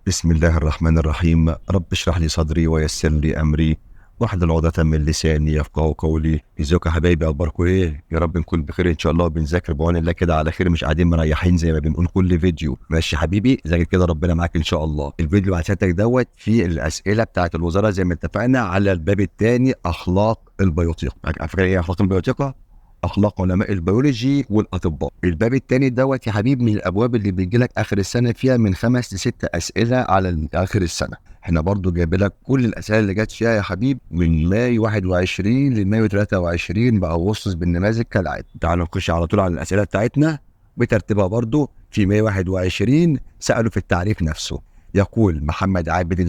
بسم الله الرحمن الرحيم. رب اشرح لي صدري ويسر لي امري واحلل عقدة من لساني يفقهوا قولي. ازيكم يا حبايبي، اخباركم ايه؟ يا رب نكون بخير ان شاء الله، بنذاكر بعون الله كده على خير، مش قاعدين مريحين زي ما بنقول كل فيديو. ماشي يا حبيبي، ذاكر كده ربنا معاك ان شاء الله. الفيديو على سيادتك دوت فيه الاسئلة بتاعت الوزارة زي ما اتفقنا على الباب الثاني، اخلاق البيوطيقه. على فكرة ايه اخلاق البيوطيقه؟ اخلاق علماء البيولوجي والاطباء. الباب الثاني دوت يا حبيبي من الابواب اللي بيجي لك اخر السنة فيها من 5 ل6 اسئلة على اخر السنة. احنا برضو جايب لك كل الاسئلة اللي جت فيها يا حبيب من مايو 21 لمايو 23 باغسطس بالنماذج كالعادة. تعالوا نخش على طول على الاسئلة بتاعتنا بترتيبها. برضو في مايو 21 سالوا في التعريف نفسه، يقول محمد عابد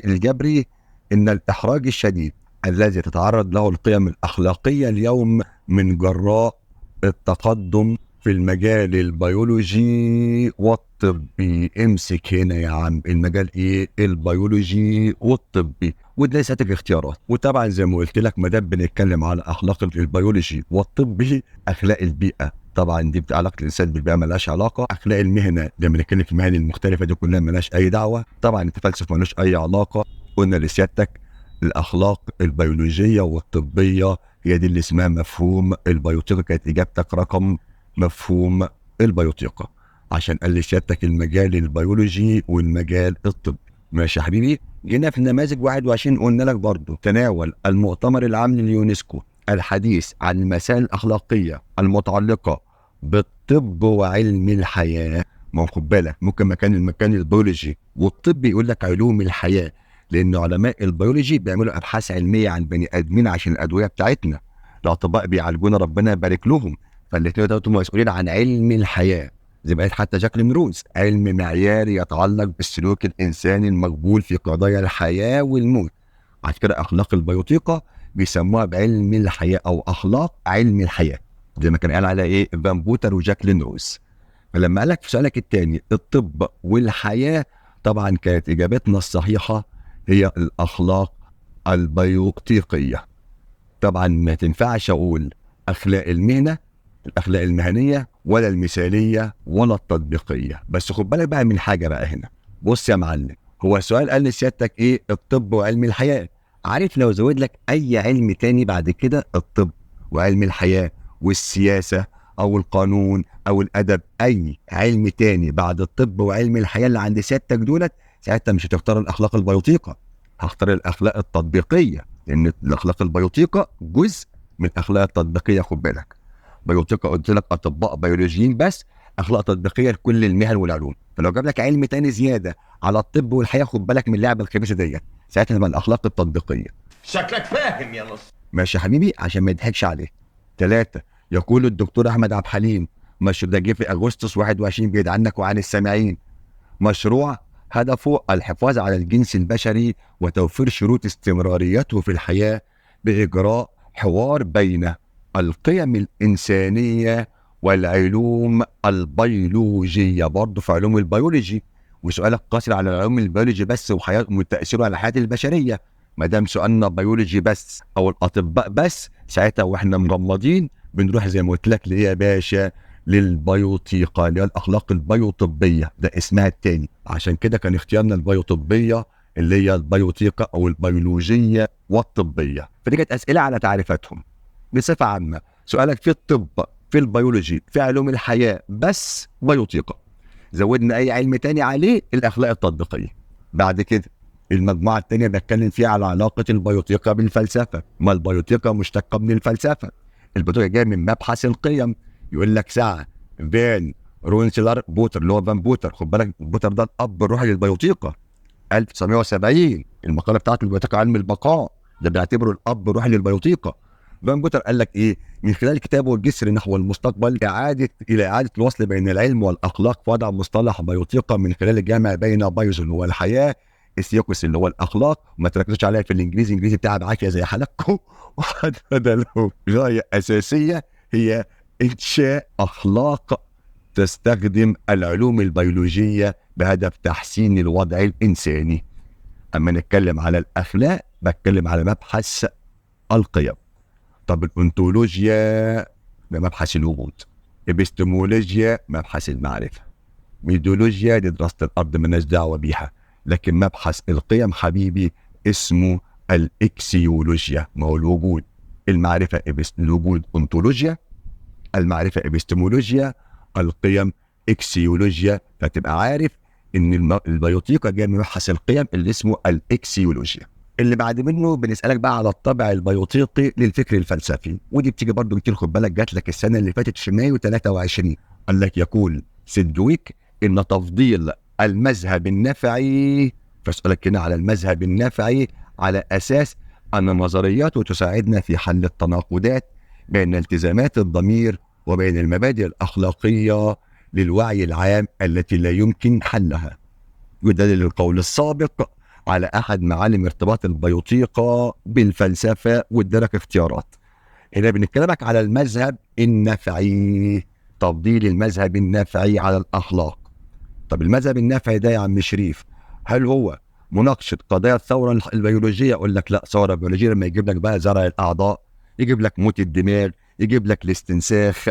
الجبري ان الاحراج الشديد الذي تتعرض له القيم الأخلاقية اليوم من جراء التقدم في المجال البيولوجي والطبي. امسك هنا يا عم، المجال ايه؟ البيولوجي والطبي. وده ساتك اختيارات. وطبعا زي ما قلت لك ما دام بنتكلم على اخلاق البيولوجي والطبي، اخلاق البيئة طبعا دي علاقة الانسان بالبيئة مالهاش علاقة، اخلاق المهنة لما بنتكلم في المهن المختلفة دي كلها مالهاش اي دعوه، طبعا التفلسف مالوش اي علاقة. قلنا لسيادتك الأخلاق البيولوجية والطبية هي دي اللي اسمها مفهوم البيوطيقة. كانت إجابتك رقم مفهوم البيوطيقة، عشان قال لي سيادتك المجال البيولوجي والمجال الطبي. ماشي يا حبيبي. جينا في النماذج 21 قلنا لك برضو تناول المؤتمر العام لليونسكو الحديث عن المسائل الأخلاقية المتعلقة بالطب وعلم الحياة. ما هو خد بالك ممكن مكان المكان البيولوجي والطبي يقول لك علوم الحياة، لأن علماء البيولوجي بيعملوا أبحاث علمية عن بني آدمين عشان الأدوية بتاعتنا، الأطباء بيعالجونا ربنا يبارك لهم، فالاثنين دول مسؤولين عن علم الحياة. زي ما قالت حتى جاكلين روز، علم معياري يتعلق بالسلوك الإنساني المقبول في قضايا الحياة والموت. عشان كده أخلاق البيوطيقة بيسموها بعلم الحياة أو أخلاق علم الحياة، زي ما كان قال على إيه فان بوتر وجاكلين روز. فلما قالك في سؤالك الثاني الطب والحياة، طبعا كانت إجابتنا الصحيحة هي الأخلاق البيوطيقية. طبعا ما تنفعش أقول أخلاق المهنة، الأخلاق المهنية، ولا المثالية، ولا التطبيقية. بس خد بالك بقى من حاجة بقى هنا. بص يا معلم، هو السؤال قال لسيادتك إيه؟ الطب وعلم الحياة. عارف لو زود لك أي علم تاني بعد كده، الطب وعلم الحياة والسياسة أو القانون أو الأدب، أي علم تاني بعد الطب وعلم الحياة اللي عند سيادتك دولت، ساعتها مش هتختار الأخلاق البيوطيقة، هختار الأخلاق التطبيقية، لأن الأخلاق البيوطيقة جزء من الأخلاق التطبيقية. خد بالك، بيوطيقة قلت لك أطباء بيولوجيين بس، أخلاق تطبيقية لكل المهن والعلوم. فلو جاب لك علم تاني زيادة على الطب والحياة، خد بالك من اللعبة الخبيثة ديت، ساعتها تبقى الأخلاق التطبيقية. شكلك فاهم يا نص. ماشي يا حبيبي، عشان ما يضحكش عليه. 3، يقول الدكتور أحمد عبد الحليم، مشروع ده جه في أغسطس 21 بعيد عنك وعن السامعين، مشروع هدفه الحفاظ على الجنس البشري وتوفير شروط استمراريته في الحياة بإجراء حوار بين القيم الإنسانية والعلوم البيولوجية. برضه في علوم البيولوجي، وسؤالك قاصر على العلوم البيولوجي بس وحياة وتأثيره على الحياة البشرية. ما دام سؤالنا بيولوجي بس أو الأطباء بس، ساعتها وإحنا مغمضين بنروح زي ما قلت لك لإيه يا باشا؟ للبيوطيقة، اللي هي الأخلاق البيوطبية، ده اسمها التاني. عشان كده كان اختيارنا البيوطبية اللي هي البيوطيقة أو البيولوجية والطبية. فدي كانت أسئلة على تعريفاتهم بصفة عامة. سؤالك في الطب، في البيولوجي، في علوم الحياة بس بيوطيقة، زودنا أي علم تاني عليه الأخلاق التطبيقية. بعد كده المجموعة التانية بتكلم فيها على علاقة البيوطيقة بالفلسفة. ما البيوطيقة مشتقة من الفلسفة، البيوطيقة جاية من مبحث القيم. يقول لك ساعة فان رونسلر بوتر، اللي هو فان بوتر، خد بالك بوتر ده الأب الروحي للبيوطيقة، 1970 المقالة بتاعته البيوطيقة علم البقاء، ده بيعتبره الأب الروحي للبيوطيقة. فان بوتر قال لك إيه؟ من خلال كتابه الجسر نحو المستقبل، إعادة الوصل بين العلم والأخلاق، وضع مصطلح بيوطيقة من خلال الجمع بين bios اللي هو الحياة، ethikos اللي هو الأخلاق، وما تركزوش عليها في الإنجليزي، الإنجليزي بتاعها بعافية زي حالكم. وهذا له غاية أساسية هي إنشاء أخلاق تستخدم العلوم البيولوجية بهدف تحسين الوضع الإنساني. أما نتكلم على الأخلاق بتكلم على مبحث القيم. طب الأنتولوجيا ده مبحث الوجود، إبستمولوجيا مبحث المعرفة، ميدولوجيا دي دراسة الأرض مالناش دعوة بيها، لكن مبحث القيم حبيبي اسمه الإكسيولوجيا. ما هو الوجود، المعرفة الوجود أنتولوجيا، المعرفة إبستمولوجيا، القيم إكسيولوجيا. فتبقى عارف إن البيوطيقا جاية من مبحث القيم اللي اسمه الإكسيولوجيا. اللي بعد منه بنسألك بقى على الطابع البيوطيقي للفكر الفلسفي، ودي بتيجي برضو كتير، خد بالك جات لك السنة اللي فاتت في مايو 23. قال لك يقول سيدجويك إن تفضيل المذهب النفعي، فاسألك هنا على المذهب النفعي على أساس أن نظرياته تساعدنا في حل التناقضات بين التزامات الضمير وبين المبادئ الأخلاقية للوعي العام التي لا يمكن حلها. يدلل القول السابق على أحد معالم ارتباط البيوطيقة بالفلسفة، وادالك اختيارات. هنا بنتكلمك على المذهب النفعي، تفضيل المذهب النفعي على الأخلاق. طب المذهب النفعي ده يا عم شريف هل هو مناقشة قضايا الثورة البيولوجية؟ أقول لك لا، ثورة بيولوجية لما يجيب لك بقى زرع الأعضاء، يجيب لك موت الدماغ، يجيب لك الاستنساخ،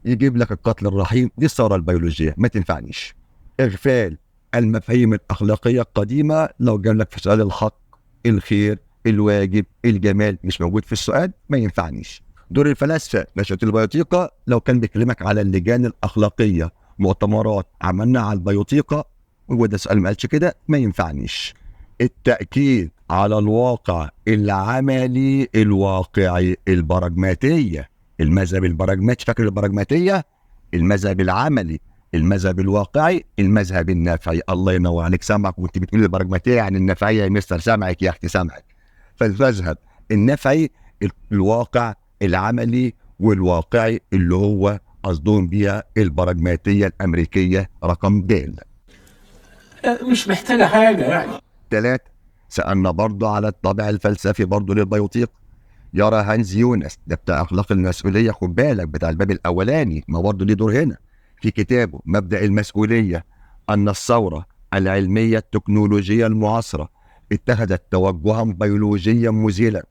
يجيب لك القتل الرحيم، دي الثورة البيولوجية ما تنفعنيش. إغفال المفاهيم الأخلاقية القديمة، لو جاب لك في سؤال الحق، الخير، الواجب، الجمال، مش موجود في السؤال ما ينفعنيش. دور الفلاسفة نشأة البيوطيقة، لو كان بيكلمك على اللجان الأخلاقية، مؤتمرات عملنا على البيوطيقة، وده سؤال ما قالش كده ما ينفعنيش. التأكيد على الواقع العملي الواقعي، البراجماتية، المذهب البراجماتي، فاكر البراجماتية؟ المذهب العملي، المذهب الواقعي، المذهب النفعي. الله ينور عليك، سامعك وانت بتقول البراجماتية يعني النفعية يا مستر، سامعك يا اختي سامعك. فالمذهب النفعي، الواقع العملي والواقعي اللي هو قصدهم بيها البراجماتية الأمريكية رقم د. مش محتاجة حاجة يعني. 3، سألنا برضه على الطابع الفلسفي برضه للبيوطيق. يرى هانز يونس، ده بتاع أخلاق المسؤولية، خد بالك بتاع الباب الأولاني، ما برضه ليه دور هنا في كتابه مبدأ المسؤولية، أن الثورة العلمية التكنولوجية المعاصرة اتخذت توجها بيولوجيا مذهلا،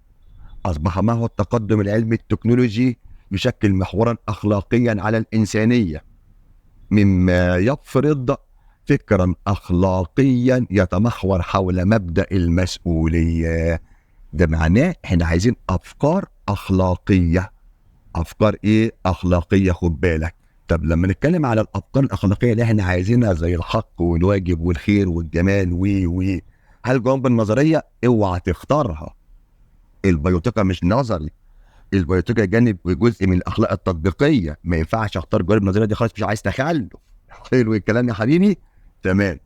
أصبح ما هو التقدم العلمي التكنولوجي يشكل محورا أخلاقيا على الإنسانية، مما يفرض فكرا أخلاقيا يتمحور حول مبدأ المسؤولية. ده معناه احنا عايزين أفكار أخلاقية. أفكار إيه؟ أخلاقية، خد بالك. طب لما نتكلم على الأفكار الأخلاقية اللي احنا عايزينها زي الحق والواجب والخير والجمال وي هل جوانب النظرية؟ اوعى تختارها. البيوطيقة مش نظري، البيوطيقة جانب جزء من الأخلاق التطبيقية، ما ينفعش اختار جوانب النظرية دي خالص، مش عايز تخلف. حلو الكلام يا حبيبي؟ تمام.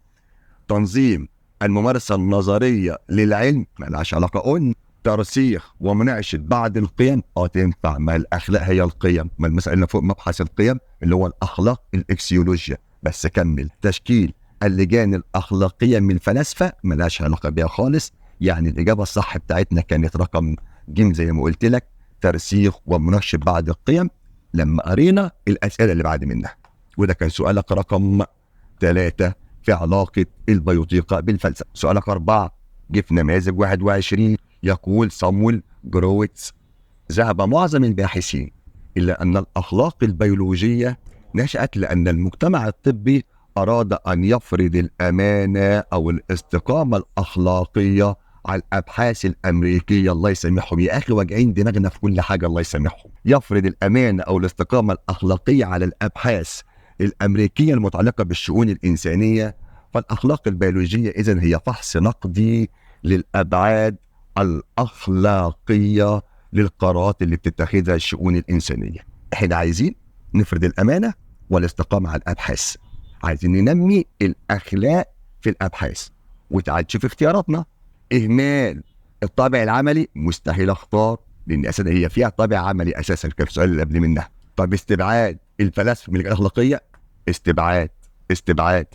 تنظيم الممارسة النظرية للعلم ما لهاش علاقة، قلنا ترسيخ ومناقشة بعض القيم تنفع، ما الأخلاق هي القيم، ما المسألة اللي فوق مبحث القيم اللي هو الأخلاق الإكسيولوجيا. بس كمل. تشكيل اللجان الأخلاقية من الفلاسفة ما لهاش علاقة بيها خالص، يعني الإجابة الصح بتاعتنا كانت رقم ج زي ما قلت لك، ترسيخ ومناقشة بعض القيم لما قرينا الأسئلة اللي بعد منها. وده كان سؤالك رقم 3 في علاقة البيوطيقة بالفلسفة. سؤالك 4 جه في نماذج 21، يقول صامويل جرويتس: ذهب معظم الباحثين إلى أن الأخلاق البيولوجية نشأت لأن المجتمع الطبي أراد أن يفرض الأمانة أو الاستقامة الأخلاقية على الأبحاث الأمريكية. الله يسامحهم يا أخي، واجعين دماغنا في كل حاجة، الله يسامحهم. يفرض الأمانة أو الاستقامة الأخلاقية على الأبحاث الأمريكية المتعلقة بالشؤون الإنسانية. فالأخلاق البيولوجية إذن هي فحص نقدي للأبعاد الأخلاقية للقرارات اللي بتتخذها الشؤون الإنسانية. احنا عايزين نفرض الأمانة والاستقامة على الأبحاث، عايزين ننمي الأخلاق في الأبحاث. وتعال تشوف اختياراتنا. إهمال الطابع العملي مستحيل أختار، لأن أساسا هي فيها طابع عملي أساسا كان السؤال اللي قبل منها. طب استبعاد الفلاسفة من الأخلاقية، استبعاد استبعاد.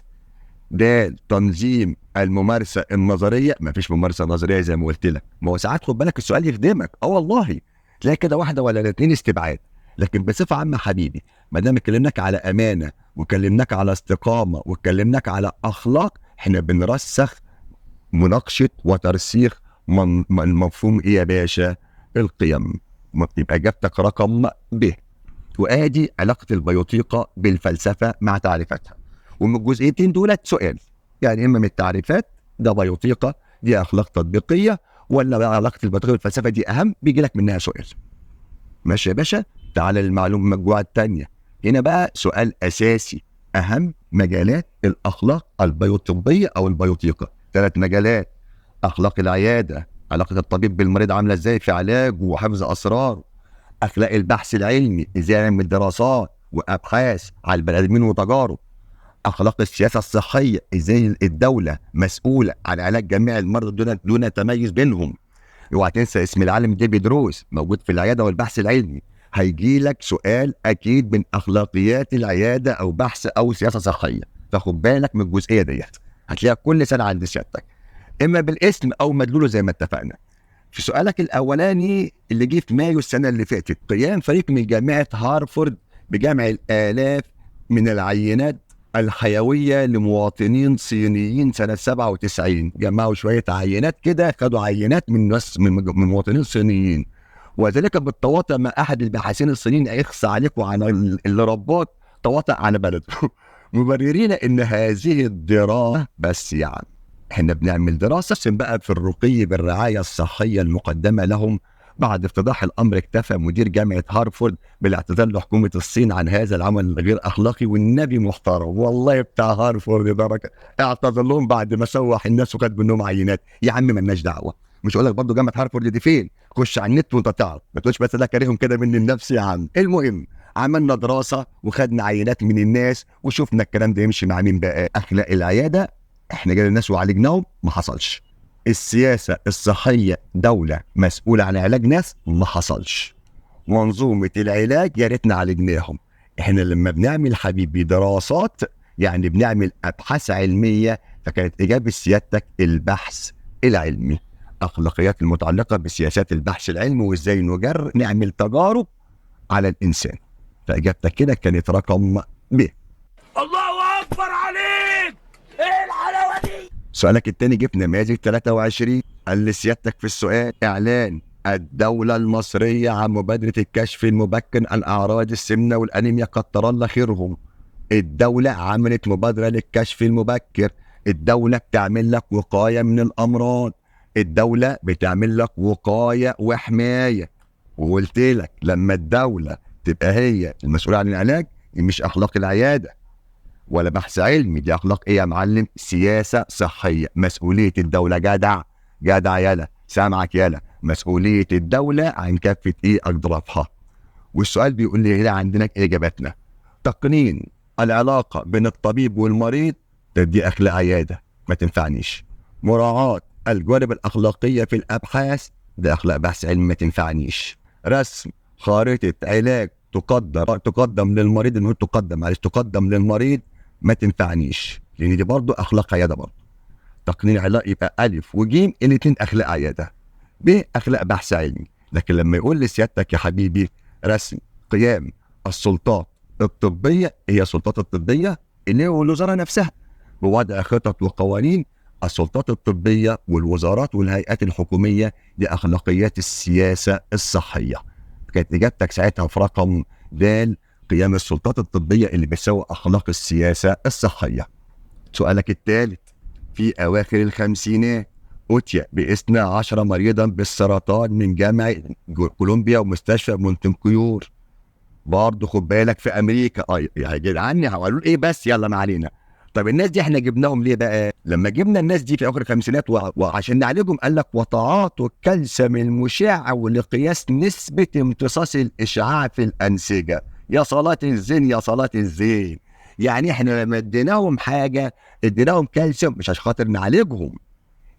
د تنظيم الممارسة النظرية، مفيش ممارسة نظرية زي ما قلت لك. ما هو ساعات خد بالك السؤال يخدمك، والله تلاقي كده واحدة ولا الاثنين استبعاد. لكن بصفة عامة حبيبي، ما دام اتكلمناك على أمانة وكلمناك على استقامة وكلمناك على أخلاق، احنا بنرسخ مناقشة وترسيخ المفهوم ايه يا باشا؟ القيم. يبقى اجابتك رقم ب. وادي علاقة البيوطيقة بالفلسفة مع تعريفاتها. ومن الجزئيتين دولت سؤال، يعني اما من التعريفات ده بيوطيقه، دي اخلاق تطبيقية، ولا بقى علاقة البيوطيقه بالفلسفة دي اهم؟ بيجي لك منها سؤال. ماشي يا باشا. تعالى للمعلومة المجموعة الثانية. هنا بقى سؤال اساسي، اهم مجالات الاخلاق البيوطبيه او البيوطيقه. 3 مجالات: اخلاق العيادة، علاقة الطبيب بالمريض عامله ازاي في علاجه وحفظ اسراره، اخلاق البحث العلمي ازاي يعمل دراسات وابحاث على البني ادمين وتجارب، اخلاق السياسة الصحية ازاي الدولة مسؤولة عن علاج جميع المرضى دون تميز بينهم. اوعى تنسى اسم العالم ديفيد روز، موجود في العيادة والبحث العلمي. هيجي لك سؤال اكيد من اخلاقيات العيادة او بحث او سياسة صحية، فخد بالك من الجزئية ديت، هتلاقيها كل سنة عند سيادتك، اما بالاسم او مدلوله زي ما اتفقنا. في سؤالك الاولاني اللي جه في مايو السنة اللي فاتت، قيام فريق من جامعه هارفورد بجمع الالاف من العينات الحيوية لمواطنين صينيين سنة 97. جمعوا شوية عينات كده، خدوا عينات من ناس من مواطنين صينيين، وذلك بالتواطؤ مع احد الباحثين الصينيين. اخص عليك وعلى اللي رباك تواطأ على بلده مبررين ان هذه الدراسة، بس يعني احنا بنعمل دراسة بقى في الرقي بالرعايه الصحية المقدمة لهم. بعد افتضاح الامر اكتفى مدير جامعه هارفورد بالاعتذار لحكومة الصين عن هذا العمل الغير اخلاقي. والنبي محترم والله بتاع هارفورد درجه، اعتذر لهم بعد ما سوح الناس وخد منهم عينات. يا عم مالناش دعوه، مش هقول لك برضه جامعه هارفورد دي فين، خش على النت وانت تعرف، ما تقولش بس ده كارههم كده من النفس يا عم. المهم عملنا دراسة وخدنا عينات من الناس وشفنا الكلام ده يمشي مع مين بقى. اخلاق العيادة احنا جينا الناس وعالجناهم، ما حصلش. السياسة الصحية دولة مسؤولة عن علاج ناس، ما حصلش. منظومة العلاج يا ريتنا عالجناهم. احنا لما بنعمل حبيبي دراسات يعني بنعمل ابحاث علمية، فكانت اجابه سيادتك البحث العلمي، اخلاقيات المتعلقة بسياسات البحث العلمي وازاي نجر نعمل تجارب على الانسان. فاجابتك كده كانت رقم ب. الله اكبر عليك، ايه الحلاوة دي؟ سؤالك الثاني جه في نماذج 23. قال لسيادتك في السؤال: اعلان الدولة المصرية عن مبادرة الكشف المبكر عن اعراض السمنة والانيميا كتر الله خيرهم. الدولة عملت مبادرة للكشف المبكر، الدولة بتعمل لك وقاية من الامراض، الدولة بتعمل لك وقاية وحماية. وقلت لك لما الدولة تبقى هي المسؤولة عن العلاج، مش اخلاق العيادة ولا بحث علمي، دي اخلاق ايه يا معلم؟ سياسة صحية، مسؤولية الدولة. جدع جدع، يالا سامعك يالا، مسؤولية الدولة عن كافة ايه اطرافها. والسؤال بيقول لي هنا عندنا اجاباتنا: تقنين العلاقة بين الطبيب والمريض، دي اخلاق عيادة ما تنفعنيش. مراعاة الجوانب الاخلاقية في الابحاث، ده اخلاق بحث علمي ما تنفعنيش. رسم خارطة علاج تقدم للمريض، المهم تقدم، معلش، تقدم للمريض ما تنفعنيش، لان دي برضه اخلاق عيادة برضه. تقنين علاقة يبقى الف وجيم الاثنين اخلاق عيادة، ب اخلاق بحث علمي. لكن لما يقول لسيادتك يا حبيبي رسم قيام السلطات الطبية، هي السلطات الطبية اللي هي الوزارة نفسها، بوضع خطط وقوانين السلطات الطبية والوزارات والهيئات الحكومية لاخلاقيات السياسة الصحية. كانت اجابتك ساعتها في رقم د، قيام السلطات الطبية اللي بتساوي اخلاق السياسة الصحية. سؤالك الثالث: في اواخر الخمسينات أتي ب12 مريضا بالسرطان من جامعه كولومبيا ومستشفى مونتكيور، برضه خد بالك في امريكا. يا جدعان هقولوا ايه بس، يلا ما علينا. طب الناس دي احنا جبناهم ليه بقى؟ لما جبنا الناس دي في اواخر الخمسينات وعشان نعالجهم، قال لك وتعاطوا الكالسيوم المشع ولقياس نسبه امتصاص الاشعاع في الانسجة. يا صلاة الزين يا صلاة الزين، يعني احنا لما اديناهم حاجة اديناهم كالسيوم مش عشان خاطر نعالجهم،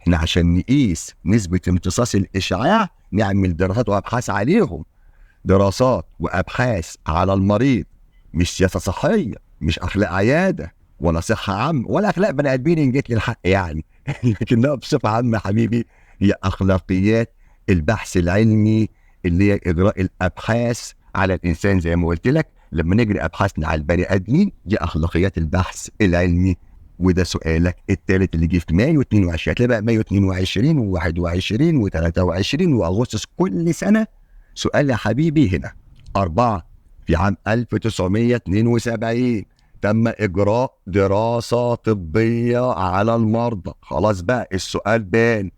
احنا عشان نقيس نسبه امتصاص الاشعاع، نعمل دراسات وابحاث عليهم. دراسات وابحاث على المريض، مش سياسة صحية، مش اخلاق عيادة ولا صحة عامة ولا اخلاق بني ادمين ان جيت للحق يعني لكنها بصفة عامة حبيبي هي اخلاقيات البحث العلمي اللي هي اجراء الابحاث على الانسان. زي ما قلت لك لما نجري ابحاثنا على البني ادمين دي اخلاقيات البحث العلمي. وده سؤالك الثالث اللي جه في مايو 22. هتلاقي بقى مايو 22 و21 و23 واغسطس كل سنة سؤال يا حبيبي. هنا 4 في عام 1972 تم إجراء دراسة طبية على المرضى. خلاص بقى السؤال بان،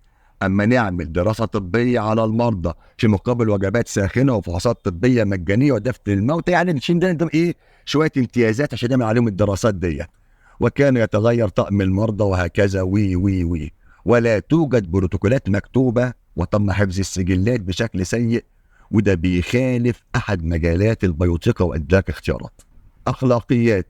أما نعمل دراسة طبية على المرضى في مقابل وجبات ساخنة وفحوصات طبية مجانية ودفن الموتى، يعني نشيل ده إيه شوية امتيازات عشان نعمل عليهم الدراسات دي. وكان يتغير طقم المرضى وهكذا وي وي وي، ولا توجد بروتوكولات مكتوبة، وتم حفظ السجلات بشكل سيء، وده بيخالف أحد مجالات البيوتيقا وأداك اختيارات. أخلاقيات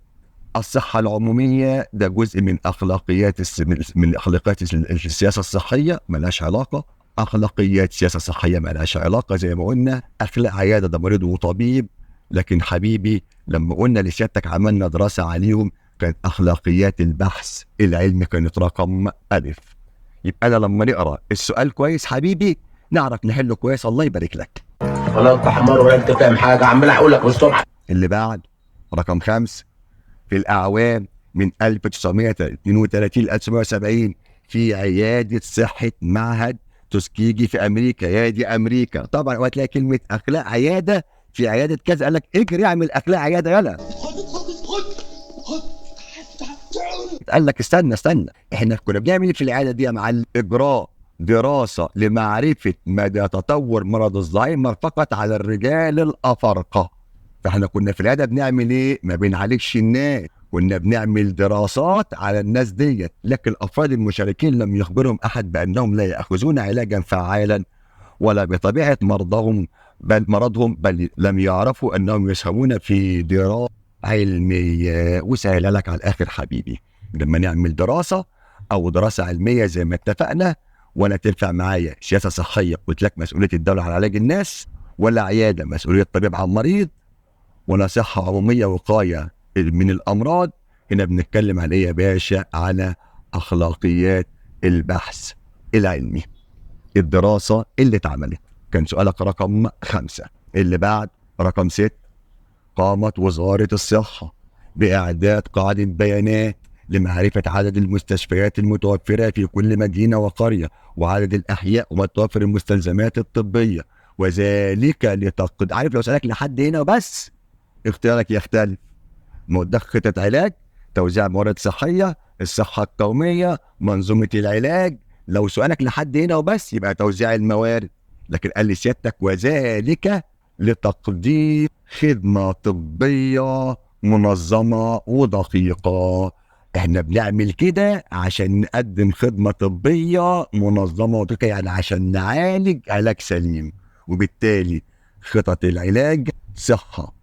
الصحة العمومية ده جزء من أخلاقيات من أخلاقيات السياسة الصحية، ملهاش علاقة. أخلاقيات السياسة الصحية ملهاش علاقة زي ما قلنا. أخلاق عيادة ده مريض وطبيب، لكن حبيبي لما قلنا لسيادتك عملنا دراسة عليهم كانت أخلاقيات البحث العلمي كانت رقم ألف. يبقى أنا لما نقرأ السؤال كويس حبيبي نعرف نحله كويس. الله يبارك لك. ولا أنت حمار ولا أنت فاهم حاجة، عمال أقول لك بالصبح. اللي بعد رقم 5، في الأعوام من 1932 ل 1970 في عيادة صحة معهد توسكيجي في أمريكا. يا دي أمريكا طبعا، وهتلاقي كلمة أخلاق عيادة في عيادة كذا، قال لك اجري اعمل أخلاق عيادة يلا. قال لك استنى استنى، احنا كنا بنعمل في العيادة دي يا معلم؟ إجراء دراسة لمعرفة مدى تطور مرض الزهايمر فقط على الرجال الأفارقة. فاحنا كنا في العيادة بنعمل ايه؟ ما بنعالجش الناس، كنا بنعمل دراسات على الناس ديت، لكن الافراد المشاركين لم يخبرهم احد بانهم لا ياخذون علاجا فعالا ولا بطبيعة مرضهم بل لم يعرفوا انهم يسهمون في دراسة علمية. وسهلة لك على الاخر حبيبي، لما نعمل دراسة او دراسة علمية زي ما اتفقنا، ولا تنفع معايا سياسة صحية قلت لك مسؤولية الدولة على علاج الناس، ولا عيادة مسؤولية الطبيب على المريض، ولا صحة عمومية وقاية من الأمراض. هنا بنتكلم على إيه يا باشا؟ على أخلاقيات البحث العلمي، الدراسة اللي اتعملت. كان سؤالك رقم 5. اللي بعد رقم 6، قامت وزارة الصحة بإعداد قاعدة بيانات لمعرفة عدد المستشفيات المتوفرة في كل مدينة وقرية وعدد الأحياء ومتوفر المستلزمات الطبية، وذلك لتقد. عارف لو سألك لحد هنا وبس اختيارك يختلف. مدة خطة علاج، توزيع موارد صحية، الصحة القومية، منظومة العلاج. لو سؤالك لحد هنا وبس يبقى توزيع الموارد، لكن قال لي سيادتك وذلك لتقديم خدمة طبية منظمة ودقيقة. احنا بنعمل كده عشان نقدم خدمة طبية منظمة ودقيقة، يعني عشان نعالج علاج سليم، وبالتالي خطط العلاج، صحة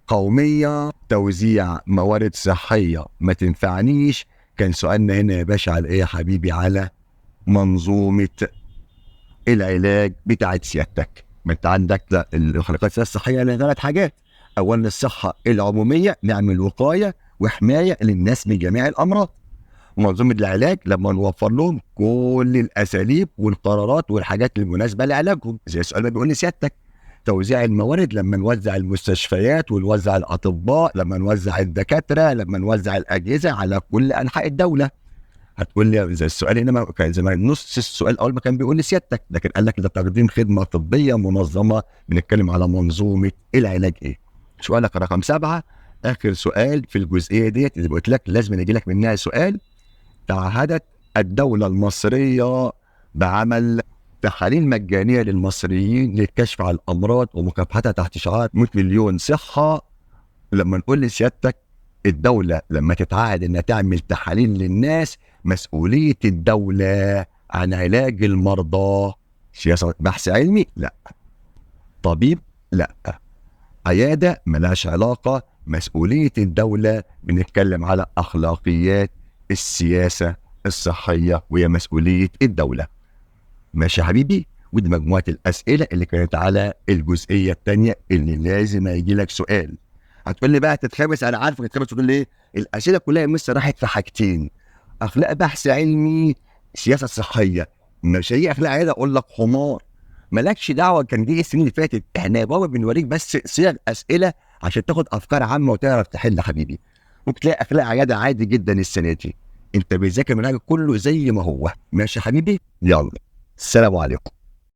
قومية، توزيع موارد صحية ما تنفعنيش. كان سؤالنا هنا يا باشا على ايه يا حبيبي؟ على منظومة العلاج بتاعت سيادتك. ما انت عندك الخلقات الصحية لها 3 حاجات. اولا الصحة العمومية، نعمل وقاية وحماية للناس من جميع الامراض. منظومة العلاج لما نوفر لهم كل الاساليب والقرارات والحاجات المناسبة لعلاجهم، زي السؤال ما بيقول لسيادتك. توزيع الموارد لما نوزع المستشفيات ونوزع الاطباء، لما نوزع الدكاترة، لما نوزع الاجهزة على كل انحاء الدولة. هتقول لي زي السؤال هنا كان زي ما نص السؤال اول ما كان بيقول لسيادتك، لكن قال لك ده تقديم خدمة طبية منظمة، بنتكلم على منظومة العلاج ايه. سؤالك رقم 7، اخر سؤال في الجزئية ديت اللي قلت لك لازم يجي لك منها سؤال. تعهدت الدولة المصرية بعمل تحاليل مجانية للمصريين للكشف على الامراض ومكافحتها تحت شعار 100 مليون صحة. لما نقول لسيادتك الدولة لما تتعهد انها تعمل تحاليل للناس، مسؤولية الدولة عن علاج المرضى سياسة بحث علمي؟ لا. طبيب؟ لا. عيادة؟ ملهاش علاقة. مسؤولية الدولة بنتكلم على اخلاقيات السياسة الصحية وهي مسؤولية الدولة. ماشي يا حبيبي؟ ودي مجموعة الأسئلة اللي كانت على الجزئية الثانية اللي لازم هيجي لك سؤال. هتقول لي بقى تتخبس، أنا عارفك تتخبس، تقول لي إيه؟ الأسئلة كلها يا مستر راحت في حاجتين، أخلاق بحث علمي، سياسة صحية. مش هي أخلاق عيادة أقول لك حمار، مالكش دعوة، كان دي السنين اللي فاتت. إحنا يا بابا بنوريك بس صيغ أسئلة عشان تاخد أفكار عامة وتعرف تحل يا حبيبي. ممكن تلاقي أخلاق عيادة عادي جدا السنة دي، أنت بتذاكر منهج كله زي ما هو. ماشي يا حبيبي؟ يلا السلام عليكم.